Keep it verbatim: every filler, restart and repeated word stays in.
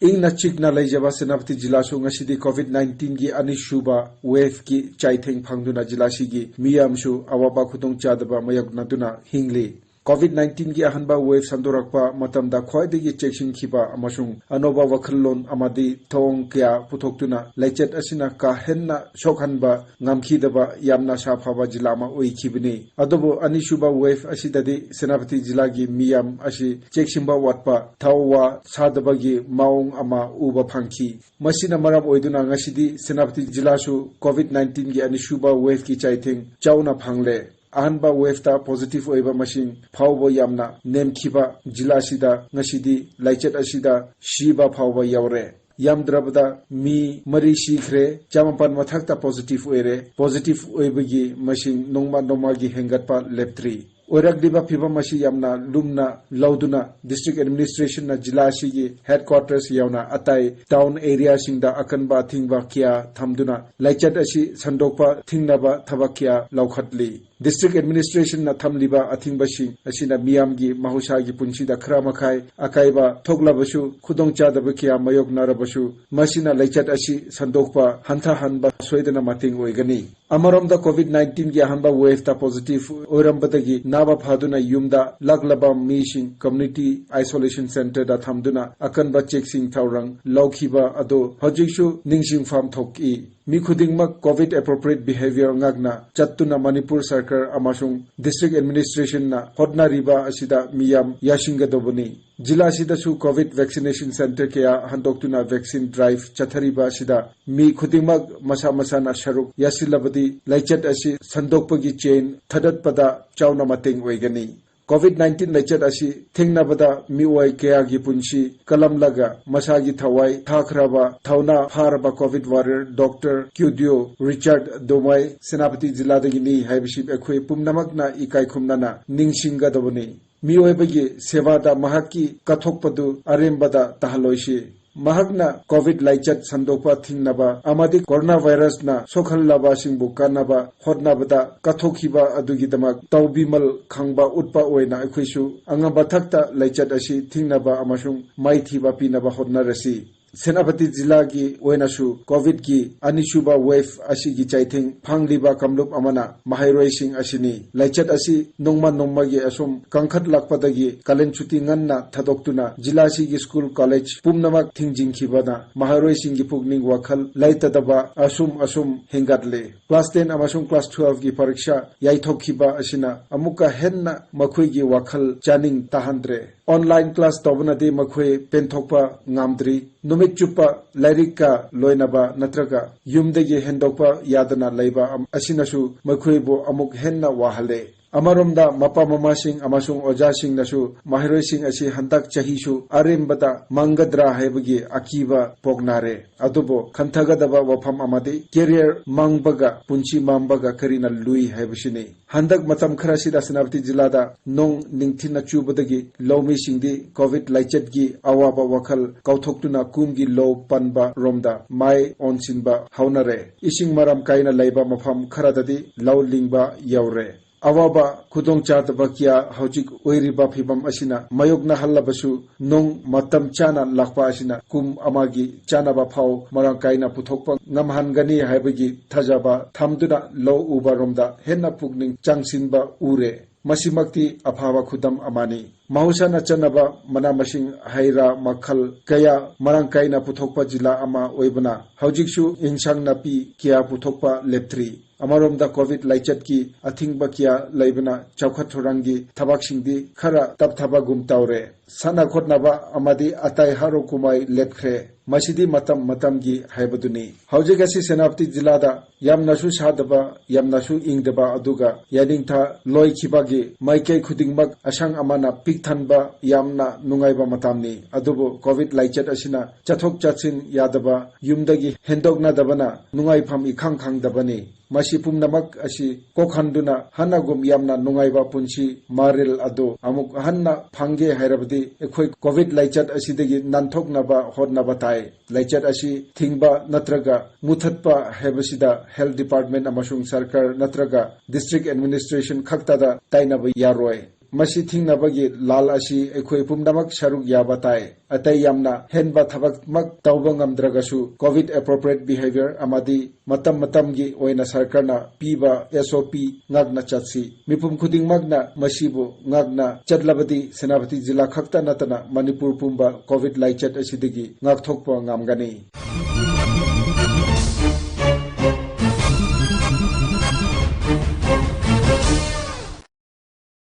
ꯏꯪꯅ ꯆꯤꯛꯅ ꯂꯩꯖꯕ ꯁꯦꯅꯥꯄꯇꯤ ꯖꯤꯂꯥꯁꯨ ꯉꯁꯤꯗꯤ COVID nineteen ꯒꯤ ꯑꯅꯤꯁꯨꯕ wave ꯀꯤ ꯆꯩꯊꯦꯡ ꯐꯪꯗꯨꯅ ꯖꯤꯂꯥꯁꯤꯒꯤ ꯃꯤꯌꯥꯝꯁꯨ ꯑꯋꯥꯕ ꯈꯨꯗꯣꯡꯆꯥꯗꯕ ꯃꯥꯌꯣꯛꯅꯗꯨꯅ ꯍꯤꯡꯂꯤ꯫ COVID nineteen ꯒꯤ ꯑꯍꯟꯕ wave ꯁꯟꯗꯣꯔꯛꯄ ꯃꯇꯝꯗ ꯈ꯭ꯋꯥꯏꯗꯒꯤ ꯆꯦꯛꯁꯤꯟꯈꯤꯕ ꯑꯃꯁꯨꯡ ꯑꯅꯧꯕ ꯋꯥꯈꯜꯂꯣꯟ ꯑꯃꯗꯤ ꯊꯧꯑꯣꯡ ꯀꯌꯥ ꯄꯨꯊꯣꯛꯇꯨꯅ ꯂꯩꯆꯠ ꯑꯁꯤꯅ ꯀꯥ ꯍꯦꯟꯅ ꯁꯣꯛꯍꯟꯕ ꯉꯝꯈꯤꯗꯕ ꯌꯥꯝꯅ ꯁꯥꯐꯕ ꯖꯤꯂꯥ ꯑꯃ ꯑꯣꯏꯈꯤꯕꯅꯤ꯫ ꯑꯗꯨꯕꯨ ꯑꯅꯤꯁꯨꯕ wave ꯑꯁꯤꯗꯗꯤ ꯁꯦꯅꯥꯄꯇꯤ ꯖꯤꯂꯥꯒꯤ ꯃꯤꯌꯥꯝ ꯑꯁꯤ ꯆꯦꯛꯁꯤꯟꯕ ꯋꯥꯠꯄ, ꯊꯧꯋꯥ ꯁꯥꯗꯕꯒꯤ ꯃꯑꯣꯡ ꯑꯃ ꯎꯕ ꯐꯪꯈꯤ꯫ ꯃꯁꯤꯅ ꯃꯔꯝ ꯑꯣꯏꯗꯨꯅ ꯉꯁꯤꯗꯤ ꯁꯦꯅꯥꯄꯇꯤ ꯖꯤꯂꯥꯁꯨ COVID nineteen ꯒꯤ ꯑꯅꯤꯁꯨꯕ wave ꯀꯤ ꯆꯩꯊꯦꯡ ꯆꯥꯎꯅ ꯐꯪꯂꯦ꯫ ꯑꯍꯥꯟꯕ wave ꯇ positive ꯑꯣꯏꯕ ꯃꯁꯤꯡ ꯐꯥꯎꯕ ꯌꯥꯝꯅ ꯅꯦꯝꯈꯤꯕ ꯖꯤꯂꯥꯁꯤꯗ ꯉꯁꯤꯗꯤ ꯂꯩꯆꯠ ꯑꯁꯤꯗ ꯁꯤꯕ ꯐꯥꯎꯕ ꯌꯥꯎꯔꯦ꯫ ꯌꯥꯝꯗ꯭ꯔꯕꯗ ꯃꯤ ꯃꯔꯤ ꯁꯤꯈ꯭ꯔꯦ, ꯆꯃꯥꯄꯟ ꯃꯊꯛꯇ positive ꯑꯣꯏꯔꯦ꯫ Positive ꯑꯣꯏꯕꯒꯤ ꯃꯁꯤꯡ ꯅꯣꯡꯃ ꯅꯣꯡꯃꯒꯤ ꯍꯦꯟꯒꯠꯄ ꯂꯦꯞꯇ꯭ꯔꯤ꯫ ꯑꯣꯏꯔꯛꯂꯤꯕ ꯐꯤꯕꯝ ꯑꯁꯤ ꯌꯥꯝꯅ ꯂꯨꯝꯅ ꯂꯧꯗꯨꯅ district administration ꯅ ꯖꯤꯂꯥ ꯑꯁꯤꯒꯤ headquarters ꯌꯥꯎꯅ ꯑꯇꯩ town area ꯁꯤꯡꯗ ꯑꯀꯟꯕ ꯑꯊꯤꯡꯕ ꯀꯌꯥ ꯊꯝꯗꯨꯅ ꯂꯩꯆꯠ ꯑꯁꯤ ꯁꯟꯗꯣꯛꯄ ꯊꯤꯡꯅꯕ ꯊꯕꯛ ꯀꯌꯥ ꯂꯧꯈꯠꯂꯤ꯫ District administration ꯅ ꯊꯝꯂꯤꯕ ꯑꯊꯤꯡꯕꯁꯤꯡ ꯑꯁꯤꯅ ꯃꯤꯌꯥꯝꯒꯤ ꯃꯍꯧꯁꯥꯒꯤ ꯄꯨꯟꯁꯤꯗ ꯈꯔ ꯃꯈꯥꯏ ꯑꯀꯥꯏꯕ ꯊꯣꯛꯂꯕꯁꯨ, ꯈꯨꯗꯣꯡꯆꯥꯗꯕ ꯀꯌꯥ ꯃꯥꯌꯣꯛꯅꯔꯕꯁꯨ, ꯃꯁꯤꯅ ꯂꯩꯆꯠ ꯑꯁꯤ ꯁꯟꯗꯣꯛꯄ ꯍꯟꯊꯍꯟꯕ ꯁꯣꯏꯗꯅ ꯃꯇꯦꯡ ꯑꯣꯏꯒꯅꯤ꯫ ꯑꯃꯔꯣꯝꯗ COVID nineteen ꯒꯤ ꯑꯍꯥꯟꯕ wave ꯇ positive ꯑꯣꯏꯔꯝꯕꯗꯒꯤ ꯅꯥꯕ ꯐꯗꯨꯅ ꯌꯨꯝꯗ ꯂꯥꯛꯂꯕ ꯃꯤꯁꯤꯡ community isolation center ꯗ ꯊꯝꯗꯨꯅ ꯑꯀꯟꯕ ꯆꯦꯛꯁꯤꯟ ꯊꯧꯔꯥꯡ ꯂꯧꯈꯤꯕ ꯑꯗꯨ ꯍꯧꯖꯤꯛꯁꯨ ꯅꯤꯡꯁꯤꯡꯐꯝ ꯊꯣꯛꯏ꯫ ꯃꯤ ꯈꯨꯗꯤꯡꯃꯛ COVID appropriate behavior ꯉꯥꯛꯅ ꯆꯠꯇꯨꯅ ꯃꯅꯤꯄꯨꯔ ꯁꯔꯀꯥꯔ ꯑꯃꯁꯨꯡ district administration ꯅ ꯍꯣꯠꯅꯔꯤꯕ ꯑꯁꯤꯗ ꯃꯤꯌꯥꯝ ꯌꯥꯁꯤꯟꯒꯗꯧꯕꯅꯤ꯫ ꯖꯤꯂꯥ ꯑꯁꯤꯗꯁꯨ COVID vaccination center ꯀꯌꯥ ꯍꯥꯡꯗꯣꯛꯇꯨꯅ vaccine drive ꯆꯠꯊꯔꯤꯕ ꯑꯁꯤꯗ ꯃꯤ ꯈꯨꯗꯤꯡꯃꯛ ꯃꯁꯥ ꯃꯁꯥꯅ ꯁꯔꯨꯛ ꯌꯥꯁꯤꯜꯂꯕꯗꯤ ꯂꯩꯆꯠ ꯑꯁꯤ ꯁꯟꯗꯣꯛꯄꯒꯤ chain ꯊꯥꯗꯠꯄꯗ ꯆꯥꯎꯅ ꯃꯇꯦꯡ ꯑꯣꯏꯒꯅꯤ꯫ COVID nineteen ꯂꯩꯆꯠ ꯑꯁꯤ ꯊꯦꯡꯅꯕꯗ ꯃꯤꯑꯣꯏ ꯀꯌꯥꯒꯤ ꯄꯨꯟꯁꯤ ꯀꯜꯂꯝꯂꯒ ꯃꯁꯥꯒꯤ ꯊꯋꯥꯏ ꯊꯥꯈ꯭ꯔꯕ ꯊꯧꯅꯥ ꯐꯥꯔꯕ COVID warrior Doctor Kyudeo Richard Domai Senapati ꯖꯤꯂꯥꯗꯒꯤꯅꯤ ꯍꯥꯏꯕꯁꯤ ꯑꯩꯈꯣꯏ ꯄꯨꯝꯅꯃꯛꯅ ꯏꯀꯥꯏ ꯈꯨꯝꯅꯅ ꯅꯤꯡꯁꯤꯡꯒꯗꯕꯅꯤ꯫ ꯃꯤꯑꯣꯏꯕꯒꯤ ꯁꯦꯕꯥꯗ ꯃꯍꯥꯛꯀꯤ ꯀꯠꯊꯣꯛꯄꯗꯨ ꯑꯔꯦꯝꯕꯗ ꯇꯥꯍꯜꯂꯣꯏꯁꯤ꯫ ꯃꯍꯥꯛꯅ ꯀꯣꯚꯤꯗ ꯂꯥꯏꯆꯠ ꯁꯟꯗꯣꯛꯄ ꯊꯤꯡꯅꯕ ꯑꯃꯗꯤ ꯀꯣꯔꯣꯅꯥ ꯚꯥꯏꯔꯁꯅ ꯁꯣꯛꯍꯜꯂꯕꯁꯤꯡꯕꯨ ꯀꯟꯅꯕ ꯍꯣꯠꯅꯕꯗ ꯀꯠꯊꯣꯛꯈꯤꯕ ꯑꯗꯨꯒꯤꯗꯃꯛ ꯇꯧꯕꯤꯃꯜ ꯈꯪꯕ ꯎꯠꯄ ꯑꯣꯏꯅ ꯑꯩꯈꯣꯏꯁꯨ ꯑꯉꯝꯕ ꯊꯛꯇ ꯂꯥꯏꯆꯠ ꯑꯁꯤ ꯊꯤꯡꯅꯕ ꯑꯃꯁꯨꯡ ꯃꯥꯏꯊꯤꯕ ꯄꯤꯅꯕ ꯍꯣꯠꯅꯔꯁꯤ꯫ ꯁꯦꯅꯥꯄꯇꯤ ꯖꯤꯂꯥꯒꯤ ꯑꯣꯏꯅꯁꯨ ꯀꯣꯚꯤꯗꯀꯤ ꯑꯅꯤꯁꯨꯕ ꯋꯦꯚ ꯑꯁꯤꯒꯤ ꯆꯩꯊꯦꯡ ꯐꯪꯂꯤꯕ ꯀꯥꯡꯂꯨꯞ ꯑꯃꯅ ꯃꯍꯩꯔꯣꯏꯁꯤꯡ ꯑꯁꯤꯅꯤ꯫ ꯂꯥꯏꯆꯠ ꯑꯁꯤ ꯅꯣꯡꯃ ꯅꯣꯡꯃꯒꯤ ꯑꯁꯨꯝ ꯀꯟꯈꯠꯂꯛꯄꯗꯒꯤ ꯀꯥꯂꯦꯟ ꯁꯨꯇꯤ ꯉꯟꯅ ꯊꯥꯗꯣꯛꯇꯨꯅ ꯖꯤꯂꯥꯁꯤꯒꯤ ꯁ꯭ꯀꯨꯜ ꯀꯣꯂꯦꯖ ꯄꯨꯝꯅꯃꯛ ꯊꯤꯡꯖꯤꯟꯈꯤꯕꯅ ꯃꯍꯩꯔꯣꯏꯁꯤꯡꯒꯤ ꯄꯨꯛꯅꯤꯡ ꯋꯥꯈꯜ ꯂꯩꯇꯗꯕ ꯑꯁꯨꯝ ꯑꯁꯨꯝ ꯍꯦꯟꯒꯠꯂꯦ꯫ ꯀ꯭ꯂꯥꯁ ꯇꯦꯟ ꯑꯃꯁꯨꯡ ꯀ꯭ꯂꯥꯁ ꯇꯨꯋꯦꯜꯐꯀꯤ ꯄꯔꯤꯈꯥ ꯌꯩꯊꯣꯛꯈꯤꯕ ꯑꯁꯤꯅ ꯑꯃꯨꯛꯀ ꯍꯦꯟꯅ ꯃꯈꯣꯏꯒꯤ ꯋꯥꯈꯜ ꯆꯥꯅꯤꯡ ꯇꯥꯍꯟꯗ꯭ꯔꯦ꯫ ꯑꯣꯟꯂꯥꯏꯟ ꯀ꯭ꯂꯥꯁ ꯇꯧꯕꯅꯗꯤ ꯃꯈꯣꯏ ꯄꯦꯟꯊꯣꯛꯄ ꯉꯝꯗ꯭ꯔꯤ꯫ ꯅꯨꯃꯤꯠ ꯆꯨꯞꯄ ꯂꯥꯏꯔꯤꯛꯀ ꯂꯣꯏꯅꯕ ꯅꯠꯇ꯭ꯔꯒ ꯌꯨꯝꯗꯒꯤ ꯍꯦꯟꯗꯣꯛꯄ ꯌꯥꯗꯅ ꯂꯩꯕ ꯑꯝ-, ꯑꯁꯤꯅꯁꯨ ꯃꯈꯣꯏꯕꯨ ꯑꯃꯨꯛ ꯍꯦꯟꯅ ꯋꯥꯍꯜꯂꯦ꯫ ꯑꯃꯔꯣꯝꯗ ꯃꯄꯥ ꯃꯃꯥꯁꯤꯡ ꯑꯃꯁꯨꯡ ꯑꯣꯖꯥꯁꯤꯡꯅꯁꯨ ꯃꯍꯩꯔꯣꯏꯁꯤꯡ ꯑꯁꯤ ꯍꯟꯗꯛ ꯆꯍꯤꯁꯨ ꯑꯔꯦꯝꯕꯗ ꯃꯥꯡꯒꯗ꯭ꯔꯥ ꯍꯥꯏꯕꯒꯤ ꯑꯀꯤꯕ ꯄꯣꯛꯅꯔꯦ꯫ ꯑꯗꯨꯕꯨ ꯈꯟꯊꯒꯗꯕ ꯋꯥꯐꯝ ꯑꯃꯗꯤ ꯀꯦꯔꯤꯌꯔ ꯃꯥꯡꯕꯒ ꯄꯨꯟꯁꯤ ꯃꯥꯡꯕꯒ ꯀꯔꯤꯅ ꯂꯨꯏ ꯍꯥꯏꯕꯁꯤꯅꯤ꯫ ꯍꯟꯗꯛ ꯃꯇꯝ ꯈꯔꯁꯤꯗ ꯁꯦꯅꯥꯄꯇꯤ ꯖꯤꯂꯥꯗ ꯅꯣꯡ ꯅꯤꯡꯊꯤꯅ ꯆꯨꯕꯗꯒꯤ ꯂꯧꯃꯤꯁꯤꯡꯗꯤ ꯀꯣꯚꯤꯗ ꯂꯥꯏꯆꯠꯀꯤ ꯑꯋꯥꯕ ꯋꯥꯈꯜ ꯀꯥꯎꯊꯣꯛꯇꯨꯅ ꯀꯨꯝꯒꯤ ꯂꯧ ꯄꯟꯕ ꯔꯣꯝꯗ ꯃꯥꯏ ꯑꯣꯟꯁꯤꯟꯕ ꯍꯧꯅꯔꯦ꯫ ꯏꯁꯤꯡ ꯃꯔꯥꯡ ꯀꯥꯏꯅ ꯂꯩꯕ ꯃꯐꯝ ꯈꯔꯗꯗꯤ ꯂꯧ ꯂꯤꯡꯕ ꯌꯧꯔꯦ꯫ ꯑꯋꯥꯕ ꯈꯨꯗꯣꯡꯆꯥꯗꯕ ꯀꯌꯥ ꯍꯧꯖꯤꯛ ꯑꯣꯏꯔꯤꯕ ꯐꯤꯕꯝ ꯑꯁꯤꯅ ꯃꯥꯌꯣꯛꯅꯍꯜꯂꯕꯁꯨ, ꯅꯣꯡ ꯃꯇꯝ ꯆꯥꯅ ꯂꯥꯛꯄ ꯑꯁꯤꯅ ꯀꯨꯝ ꯑꯃꯒꯤ ꯆꯥꯅꯕ ꯐꯥꯎ ꯃꯔꯥꯡ ꯀꯥꯏꯅ ꯄꯨꯊꯣꯛꯄ ꯉꯝꯍꯟꯒꯅꯤ ꯍꯥꯏꯕꯒꯤ ꯊꯥꯖꯕ ꯊꯝꯗꯨꯅ ꯂꯧ ꯎꯕꯔꯣꯝꯗ ꯍꯦꯟꯅ ꯄꯨꯛꯅꯤꯡ ꯆꯪꯁꯤꯟꯕ ꯎꯔꯦ꯫ ꯃꯁꯤꯃꯛꯇꯤ ꯑꯐꯕ ꯈꯨꯗꯝ ꯑꯃꯅꯤ꯫ ꯃꯍꯧꯁꯥꯅ ꯆꯠꯅꯕ ꯃꯅꯥ ꯃꯁꯤꯡ, ꯍꯩ ꯔꯥ ꯃꯈꯜ ꯀꯌꯥ ꯃꯔꯥꯡ ꯀꯥꯏꯅ ꯄꯨꯊꯣꯛꯄ ꯖꯤꯂꯥ ꯑꯃ ꯑꯣꯏꯕꯅ ꯍꯧꯖꯤꯛꯁꯨ ꯏꯟꯁꯥꯡ ꯅꯥꯄꯤ ꯀꯌꯥ ꯄꯨꯊꯣꯛꯄ ꯂꯦꯞꯇ꯭ꯔꯤ꯫ ꯑꯃꯔꯣꯝꯗ ꯀꯣꯚꯤꯗ ꯂꯥꯏꯆꯠꯀꯤ ꯑꯊꯤꯡꯕ ꯀꯌꯥ ꯂꯩꯕꯅ ꯆꯥꯎꯈꯠ ꯊꯧꯔꯥꯡꯒꯤ ꯊꯕꯛꯁꯤꯡꯗꯤ ꯈꯔ ꯇꯞꯊꯕꯒꯨꯝ ꯇꯧꯔꯦ꯫ ꯁꯥꯟꯅ ꯈꯣꯠꯅꯕ ꯑꯃꯗꯤ ꯑꯇꯩ ꯍꯔꯥꯎ ꯀꯨꯝꯍꯩ ꯂꯦꯞꯈ꯭ꯔꯦ꯫ ꯃꯁꯤꯗꯤ ꯃꯇꯝ ꯃꯇꯝꯒꯤ ꯍꯥꯏꯕꯗꯨꯅꯤ꯫ ꯍꯧꯖꯤꯛ ꯑꯁꯤ ꯁꯦꯅꯥꯄꯇꯤ ꯖꯤꯂꯥꯗ ꯌꯥꯝꯅꯁꯨ ꯁꯥꯗꯕ, ꯌꯥꯝꯅꯁꯨ ꯏꯪꯗꯕ, ꯑꯗꯨꯒ ꯌꯥꯅꯤꯡꯊꯥ ꯂꯣꯏꯈꯤꯕꯒꯤ ꯃꯥꯏꯀꯩ ꯈꯨꯗꯤꯡꯃꯛ ꯑꯁꯪ ꯑꯃꯥꯟꯅ ꯄꯤꯛ ꯊꯟꯕ ꯌꯥꯝꯅ ꯅꯨꯡꯉꯥꯏꯕ ꯃꯇꯝꯅꯤ꯫ ꯑꯗꯨꯕꯨ ꯀꯣꯚꯤꯗ ꯂꯥꯏꯆꯠ ꯑꯁꯤꯅ ꯆꯠꯊꯣꯛ ꯆꯠꯁꯤꯟ ꯌꯥꯗꯕ, ꯌꯨꯝꯗꯒꯤ ꯍꯦꯟꯗꯣꯛꯅꯗꯕꯅ ꯅꯨꯡꯉꯥꯏꯐꯝ ꯏꯈꯪ ꯈꯪꯗꯕꯅꯤ꯫ ꯃꯁꯤ ꯄꯨꯝꯅꯃꯛ ꯑꯁꯤ ꯀꯣꯛꯍꯟꯗꯨꯅ ꯍꯥꯟꯅꯒꯨꯝ ꯌꯥꯝꯅ ꯅꯨꯡꯉꯥꯏꯕ ꯄꯨꯟꯁꯤ ꯃꯔꯦꯜ ꯑꯗꯨ ꯑꯃꯨꯛ ꯍꯟꯅ ꯐꯪꯒꯦ ꯍꯥꯏꯔꯕꯗꯤ ꯑꯩꯈꯣꯏ ꯀꯣꯚꯤꯗ ꯂꯥꯏꯆꯠ ꯑꯁꯤꯗꯒꯤ ꯅꯥꯟꯊꯣꯛꯅꯕ ꯍꯣꯠꯅꯕ ꯇꯥꯏ꯫ ꯂꯥꯏꯆꯠ ꯑꯁꯤ ꯊꯤꯡꯕ ꯅꯠꯇ꯭ꯔꯒ ꯃꯨꯊꯠꯄ ꯍꯥꯏꯕꯁꯤꯗ health department ꯑꯃꯁꯨꯡ ꯁꯔꯀꯥꯔ ꯅꯠꯇ꯭ꯔꯒ district administration ꯈꯛꯇꯗ ꯇꯥꯏꯅꯕ ꯌꯥꯔꯣꯏ꯫ ꯃꯁꯤ ꯊꯤꯡꯅꯕꯒꯤ ꯂꯥꯜ ꯑꯁꯤ ꯑꯩꯈꯣꯏ ꯄꯨꯝꯅꯃꯛ ꯁꯔꯨꯛ ꯌꯥꯕ ꯇꯥꯏ꯫ ꯑꯇꯩ ꯌꯥꯝꯅ ꯍꯦꯟꯕ ꯊꯕꯛꯃꯛ ꯇꯧꯕ ꯉꯝꯗ꯭ꯔꯒꯁꯨ, COVID appropriate behavior ꯑꯃꯗꯤ ꯃꯇꯝ ꯃꯇꯝꯒꯤ ꯑꯣꯏꯅ ꯁꯔꯀꯥꯔꯅ ꯄꯤꯕ S O P ꯉꯥꯛꯅ ꯆꯠꯁꯤ꯫ ꯃꯤꯄꯨꯝ ꯈꯨꯗꯤꯡꯃꯛꯅ ꯃꯁꯤꯕꯨ ꯉꯥꯛꯅ ꯆꯠꯂꯕꯗꯤ ꯁꯦꯅꯥꯄꯇꯤ ꯖꯤꯂꯥ ꯈꯛꯇ ꯅꯠꯇꯅ ꯃꯅꯤꯄꯨꯔ ꯄꯨꯝꯕ COVID ꯂꯥꯏꯆꯠ ꯑꯁꯤꯗꯒꯤ ꯉꯥꯛꯊꯣꯛꯄ ꯉꯝꯒꯅꯤ꯫